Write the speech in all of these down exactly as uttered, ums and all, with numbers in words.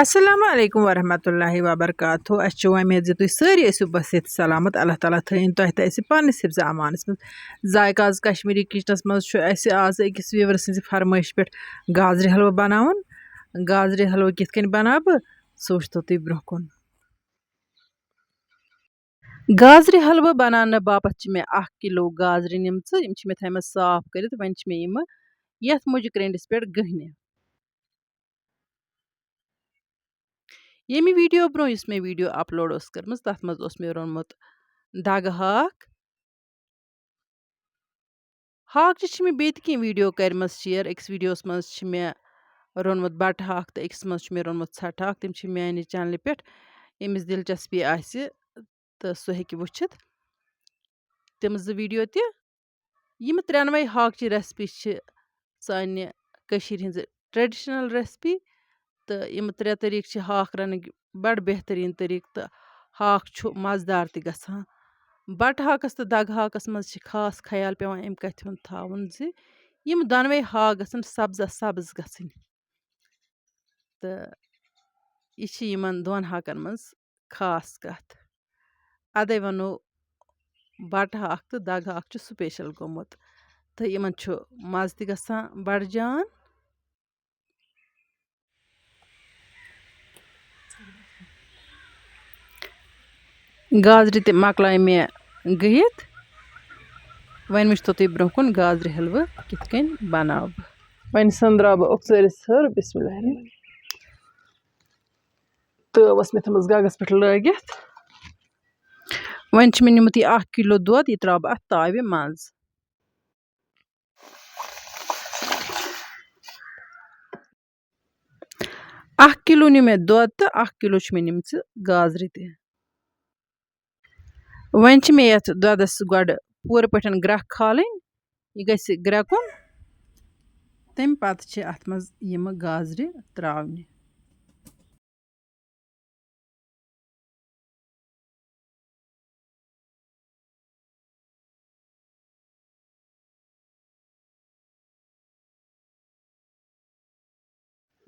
السلام علیکم ورحمۃ اللہ وبرکاتہ۔ اَسہِ چھِ وۄمید زِ تُہۍ سٲری ٲسِو بصحت سلامت۔ اللہ تعالیٰ تھٲیِن تۄہہِ تہٕ اَسہِ پنٛنِس حفظ امانَس منٛز۔ ذائقہ آز کشمیٖری کِچنَس منٛز چھُ اَسہِ آز أکِس viewer سٕنٛزِ فرمٲیشہِ پٮ۪ٹھ گازرِ حلوٕ بَناوُن۔ گازرِ حلوٕ کِتھ کٔنۍ بَناو بہٕ، سُہ وٕچھتو تُہۍ برٛونٛہہ کُن۔ گازرِ حلوٕ بَناونہٕ باپَتھ چھِ مےٚ اَکھ کِلوٗ گازرِ نِمژٕ، یِم چھِ مےٚ تھٲیمَژٕ صاف کٔرِتھ۔ وۄنۍ چھِ مےٚ یِمہٕ یَتھ مُجہِ کرٛنٛڈِس پٮ۪ٹھ گٔہنہِ۔ ییٚمہِ video برٛونٛہہ یُس مےٚ video upload ٲس کٔرمٕژ، تَتھ منٛز اوس مےٚ روٚنمُت دَگہٕ ہاکھ۔ ہاکچہِ چھِ مےٚ بیٚیہِ تہِ کینٛہہ video کَرِمَژٕ share۔ أکِس videoس منٛز چھِ مےٚ روٚنمُت بَٹہٕ ہاکھ تہٕ أکِس منٛز چھِ مےٚ روٚنمُت ژھَٹہٕ ہاکھ۔ تِم چھِ میٛانہِ channelہِ پٮ۪ٹھ، ییٚمِس دِلچَسپی آسہِ تہٕ سُہ ہیٚکہِ وٕچھِتھ تِم زٕ video تہِ۔ یِم ترٛٮ۪نوَے ہاکچہِ recipe چھِ سانہِ کٔشیٖرِ ہِنٛزٕ traditional recipe، تہٕ یِم ترٛےٚ طریٖقہٕ چھِ ہاکھ رَنٕنٕکۍ بَڑٕ بہتریٖن طریٖقہٕ، تہٕ ہاکھ چھُ مَزٕدار تہِ گژھان۔ بَٹہٕ ہاکَس تہٕ دَگہٕ ہاکَس منٛز چھِ خاص خیال پٮ۪وان اَمہِ کَتھِ ہُنٛد تھاوُن زِ یِم دۄنوَے ہاکھ گژھن سبزا سبٕز گژھٕنۍ، تہٕ یہِ چھِ یِمَن دۄن ہاکَن منٛز خاص کَتھ۔ اَدَے وَنو، بَٹہٕ ہاکھ تہٕ دَگہٕ ہاکھ چھُ special گوٚمُت، تہٕ یِمَن چھُ مَزٕ تہِ گژھان بَڑٕ جان۔ گازرِ تہِ مۄکلایہِ مےٚ گٔہِتھ۔ وۄنۍ وٕچھتو تُہۍ برٛونٛہہ کُن گازرِ حلوٕ کِتھ کٔنۍ بَناو بہٕ۔ وۄنۍ سٔنٛدراو بہٕ اوٚکژٲرِس ژھٔر، بسم اللہ الرحمن الرحیم۔ تٲو ٲس مےٚ تھٲومٕژ گَگَس پٮ۪ٹھ لٲگِتھ۔ وۄنۍ چھِ مےٚ نیُمُت یہِ اَکھ کِلوٗ دۄد، یہِ ترٛاوٕ بہٕ اَتھ تاوِ منٛز۔ اَکھ کِلوٗ نیوٗ مےٚ دۄد تہٕ اَکھ کِلوٗ چھِ مےٚ نِمژٕ گازرِ تہِ۔ وۄنۍ چھِ مےٚ یَتھ دۄدَس گۄڈٕ پوٗرٕ پٲٹھۍ گرٛٮ۪کھ کھالٕنۍ، یہِ گژھِ گرٛٮ۪کُن۔ تَمہِ پَتہٕ چھِ اَتھ منٛز یِمہٕ گازرِ ترٛاونہِ۔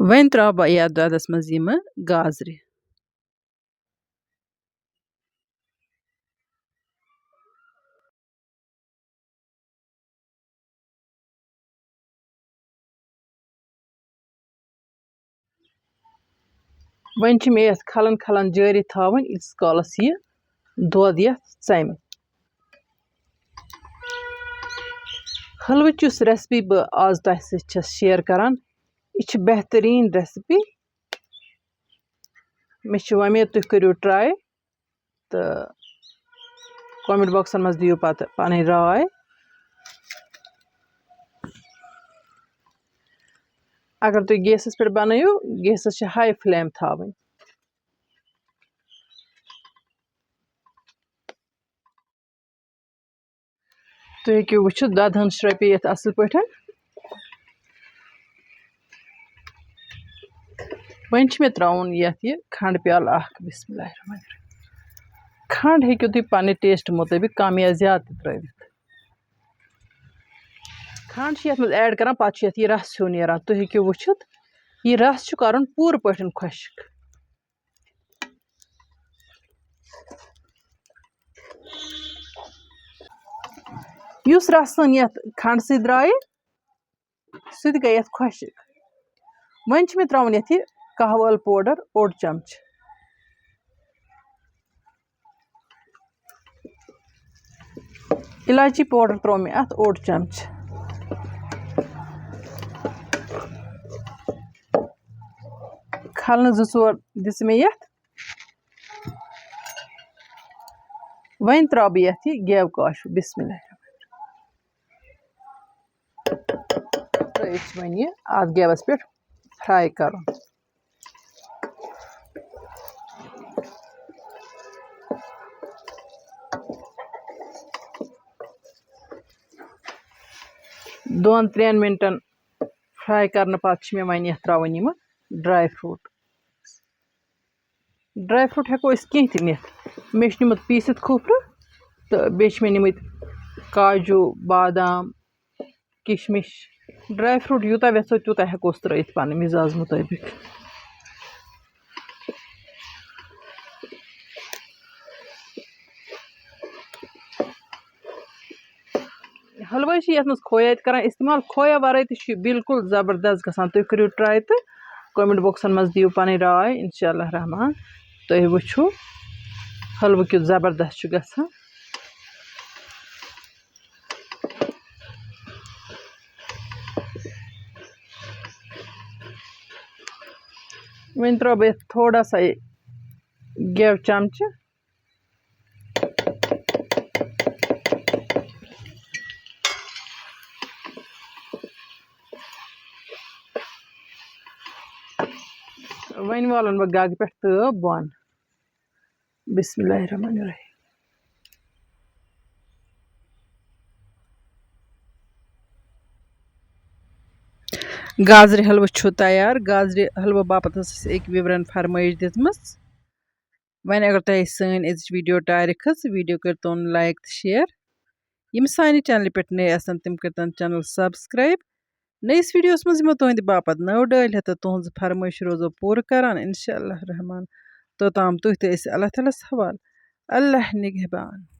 وۄنۍ ترٛاوٕ بہٕ یَتھ دۄدَس منٛز یِمہٕ گازرِ۔ وۄنۍ چھِ مےٚ یَتھ کھَلَن کھَلَن جٲری تھاوٕنۍ، ییٖتِس کالَس یہِ دۄد یَتھ ژَمہِ۔ حلوٕچ یُس recipe بہٕ آز تۄہہِ سۭتۍ چھَس share کَران، یہِ چھِ بہتریٖن recipe۔ مےٚ چھِ وۄمید تُہۍ کٔرِو try۔ تہٕ comment boxَن منٛز دِیِو پَتہٕ پَنٕنۍ راے۔ اگر تُہۍ گیسَس پٮ۪ٹھ بَنٲیِو، گیسَس چھِ high flame تھاوٕنۍ۔ تُہۍ ہیٚکِو وٕچھِتھ، دۄدٕ ہن شرٛپے یَتھ اَصٕل پٲٹھۍ۔ وۄنۍ چھِ مےٚ ترٛاوُن یَتھ یہِ کھنٛڈ پیالہٕ اَکھ۔ بسم اللہ الرحمن الرحیم۔ کھنٛڈ ہیٚکِو تُہۍ پنٛنہِ taste مُطٲبِق کَم یا زیادٕ تہِ ترٛٲوِتھ۔ کھنٛڈ چھِ یَتھ منٛز add کَران، پَتہٕ چھُ یَتھ یہِ رَس ہیوٗ نیران۔ تُہۍ ہیٚکِو وٕچھِتھ، یہِ رَس چھُ کَرُن پوٗرٕ پٲٹھۍ خۄشٕک۔ یُس رَس سون یَتھ کھنٛڈ سۭتۍ درٛایہِ، سُہ تہِ گٔے یَتھ خۄشٕک۔ وۄنۍ چھِ مےٚ ترٛاوُن یَتھ یہِ قہوٕ ٲلہٕ powder اوٚڑ چمچہٕ۔ اِلایچی powder ترٛوو مےٚ اَتھ اوٚڑ چمچہٕ۔ کھلنہٕ زٕ ژور دِژٕ مےٚ یَتھ۔ وۄنۍ ترٛاوٕ بہٕ یَتھ یہِ گٮ۪و کاشوٗ۔ بسم اللہ الرحمن الرحیم۔ تہٕ أسۍ چھِ وۄنۍ یہِ اَتھ گٮ۪وَس پٮ۪ٹھ fry کَرُن۔ دۄن ترٛٮ۪ن مِنٹَن fry کَرنہٕ پَتہٕ چھِ مےٚ وۄنۍ یَتھ ترٛاوٕنۍ یِمہٕ dry fruit۔ Dry fruit ہٮ۪کو أسۍ کینٛہہ تہِ نِتھ۔ مےٚ چھُ نیُمُت پیٖسِتھ کھوٗپرٕ تہٕ بیٚیہِ چھِ مےٚ نِمٕتۍ کاجوٗ، بادام، کِشمِش۔ Dry fruit یوٗتاہ یَژھو تیوٗتاہ ہٮ۪کوس ترٛٲیِتھ پَنٕنۍ مِزاز مُطٲبِق۔ حلوٲے چھِ یَتھ منٛز کھویا تہِ کَران استعمال۔ کھویا وَرٲے تہِ چھُ یہِ بِلکُل زبردست گژھان۔ تُہۍ کٔرِو ٹراے تہٕ comment boxن منٛز دِیِو پَنٕنۍ راے۔ اِنشاء اللہ رحمان، تُہۍ وٕچھِو حلوٕ کیُتھ زبردست چھُ گژھان۔ وۄنۍ ترٛاوٕ بہٕ یَتھ تھوڑا سا یہِ گٮ۪و چمچہٕ۔ وۄنۍ والَن بہٕ گَگہٕ پٮ۪ٹھ تٲو بۄن۔ بسم اللہ الرحمن الرحیم۔ گازرِ حلوٕ چھُ تیار۔ گازرِ حلوٕ باپتھ ٲس اَسہِ أکۍ viewerن فرمٲیش دِژمٕژ۔ وۄنۍ اگر تۄہہِ سٲنۍ أزِچ video ٹارِ کھٔژ، video کٔرۍتون like تہٕ share۔ یِم سانہِ channelہِ پٮ۪ٹھ نٔے آسن، تِم کٔرۍتن channel subscribe۔ نٔیِس videoس منٛز یِمو تُہنٛدِ باپتھ نٔو ڈٲلۍ ہٮ۪تھ تہٕ تُہنٛز فرمٲیش روزو پوٗرٕ کران، انشاء اللہ رحمان۔ توٚتام تُہۍ تہٕ أسۍ اللہ تعالیٰ ہس حوالہٕ۔ اللہ نگہبان۔